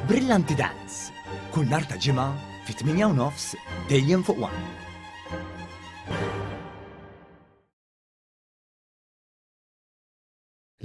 Brillanti Dance, kull nhar ta' Ġimgħa fit-8 u nofs dejjem fuq One.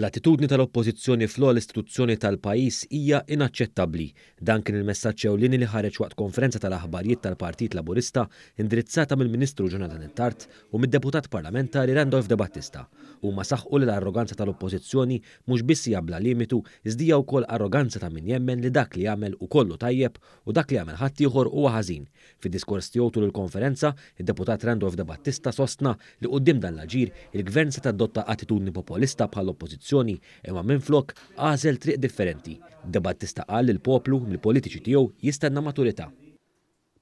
L-attitudni tal-Oppożizzjoni fl-ogħla istituzzjoni tal-pajjiż hija inaċċettabbli. Dan kien il-messaġġ ewlieni li ħareġ waqt konferenza tal-aħbarjiet tal-Partit Laburista indirizzata mill-Ministru Jonathan Attard u mid-Deputat Parlamentari Randolph De Battista. Huma saħqu li l-arroganza tal-Oppożizzjoni mhux biss hija bla limitu iżda hija wkoll arroganza ta' min jemmen li dak li jagħmel hu kollu tajjeb u dak li jagħmel ħaddieħor huwa ħażin. Fid-diskors tiegħu tul il-konferenza, id-Deputat Randolph De Battista sostna li quddiem dan l-aġir, il-Gvern seta' adotta attitudni popolista bħall-Oppożizzjoni imma minflok għażel triq differenti. De Battista qal li l-poplu, mill-politiċi tiegħu, jistenna maturità.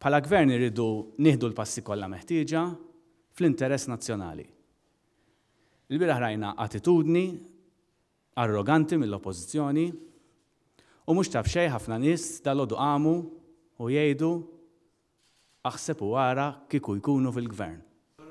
Bħala Gvern irridu nieħdu l-passi kollha meħtieġa fl-interess nazzjonali. Ilbieraħ rajna attitudni arroganti mill-Oppożizzjoni u mhux ta' b'xejn ħafna nies dalgħodu qamu u jgħidu aħseb u ara kieku jkunu fil-Gvern.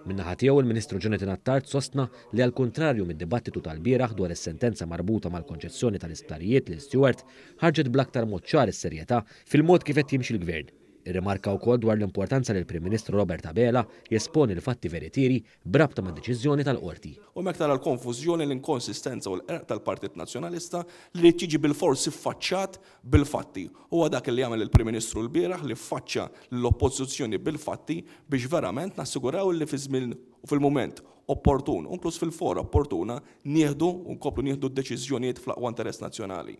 Min-naħa tiegħu il-Ministru Jonathan Attard sostna li għall-kuntrarju mid-dibattitu tal-bieraħ dwar is-sentenza marbuta mal-konċessjoni tal-isptarijiet lil Steward ħarġet bl-aktar mod ċar is-serjetà fil-mod kif qed jimxi l-Gvern. Irrimarka wkoll dwar l-importanza li l-Prim Ministru Robert Abela jesponi l-fatti veritieri b'rabta mad-deċiżjoni tal-Qorti. U hemmhekk tara l-konfużjoni, l-inkonsistenza u l-qerq tal-Partit Nazzjonalista li jrid jiġi bilfors iffaċċat bil-fatti. Huwa dak li għamel il-Prim Ministru lbieraħ li ffaċċa lill-Oppożizzjoni bil-fatti biex verament nassiguraw li fiż-żmien u fil-mument opportun u inkluż fil-fora opportuna nieħdu u nkomplu nieħdu d-deċiżjonijiet fl-aqwa interess nazzjonali.